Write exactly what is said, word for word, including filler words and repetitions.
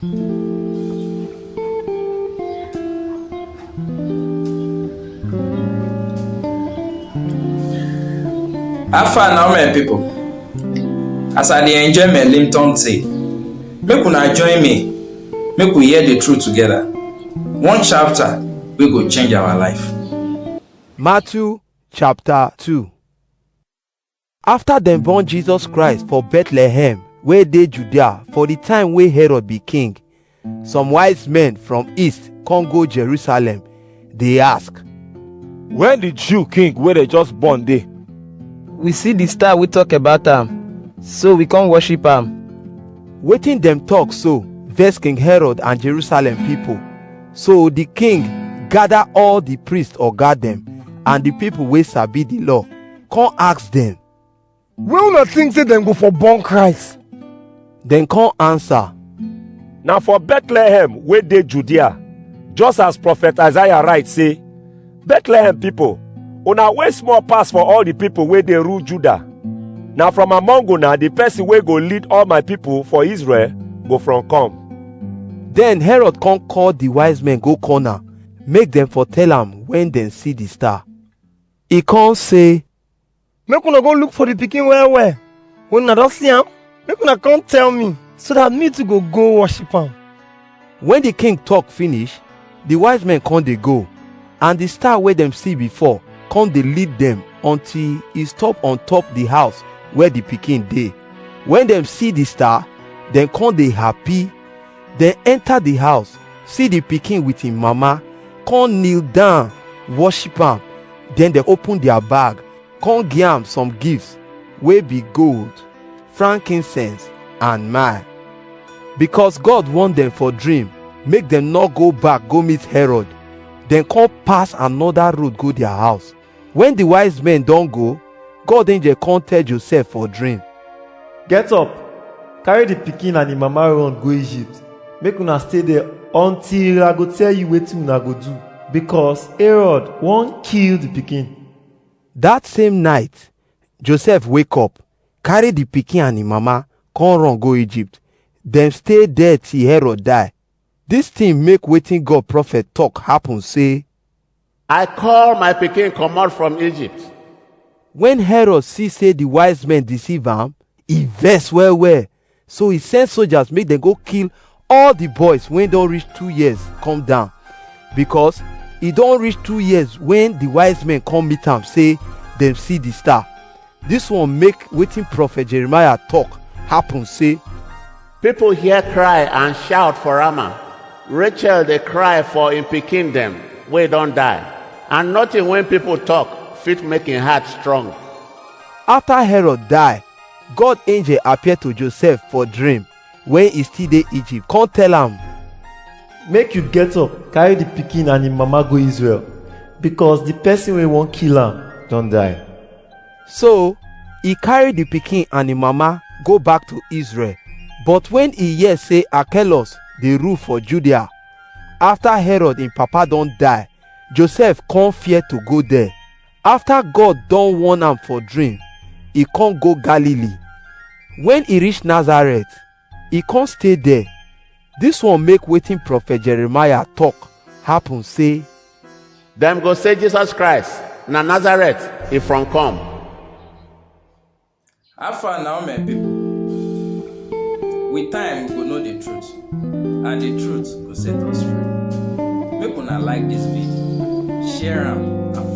How far now, my people? As I dey enjoy my Limton tea, make una join me, make we hear the truth together. One chapter wey go change our life. Matthew chapter two. After dem born Jesus Christ for Bethlehem, wey dey Judea, for the time wey Herod be king, some wise men from east come go Jerusalem, dey ask, "When the Jew king wey dem just born dey?" We see the star wey talk about am, so we come worship am. Wetin dem talk so vex King Herod and Jerusalem people. So the king gather all the priests oga dem and the people wey sabi the law, come ask dem, "Wey una think say dem go for born Christ?" Dem come answer, "Na for Bethlehem wey dey Judea, just as prophet Isaiah write say, 'Bethlehem people, una wey small pass for all the people wey dey rule Judah. Na from among una the person wey go lead all my people for Israel go from come.'" Then Herod come call the wise men go corner, make dem for tell am when dem see the star. E come say, "Make una go look for the pikin well well. When una don see am, make una come tell me, so that me too go go worship am." When the king talk finish, the wise men come dey go, and the star wey dem see before come dey lead dem until e stop on top the house where the pikin dey. When dem see the star, dem come dey happy. Dem enter the house, see the pikin with im mama, come kneel down, worship am. Then dem open their bag, come give am some gifts wey be gold, frankincense, and myrrh. Because God warn dem for dream, make dem no go back go meet Herod. Dem come pass another road go their house. When the wise men don go, God angel come tell Joseph for dream, "Get up, carry the pikin and im mama run go Egypt. Make una stay there until I go tell you wetin una go do, because Herod wan kill the pikin." That same night, Joseph wake up, carry the pikin and im mama, come run go Egypt. Dem stay there till Herod die. This thing make wetin God prophet talk happen, say, "I call my pikin comot from Egypt." When Herod see say the wise men deceive am, e vex well well. So e send soldiers make dem go kill all the boys wey don reach two years come down, because e don reach two years when the wise men come meet am say dem see the star. This one make wetin prophet Jeremiah talk happen, say, "People hear cry and shout for Ramah. Rachel dey cry for im pikin dem wey don die, and nothing wey people talk fit make im heart strong." After Herod die, God angel appear to Joseph for dream when e still dey Egypt, come tell am, "Make you get up, carry the pikin and im mama go Israel, because the person wey wan kill am don die." So e carry the pikin and im mama go back to Israel. But when e hear say Archelaus dey rule for Judea, after Herod im papa don die, Joseph come fear to go there. After God don warn am for dream, e come go Galilee. When e reach Nazareth, e come stay there. This one make wetin prophet Jeremiah talk happen, say, "Dem go say Jesus Christ na Nazareth e from come." How far now, my people? With time, we go know the truth, and the truth go set us free. Make una like this video, share am, and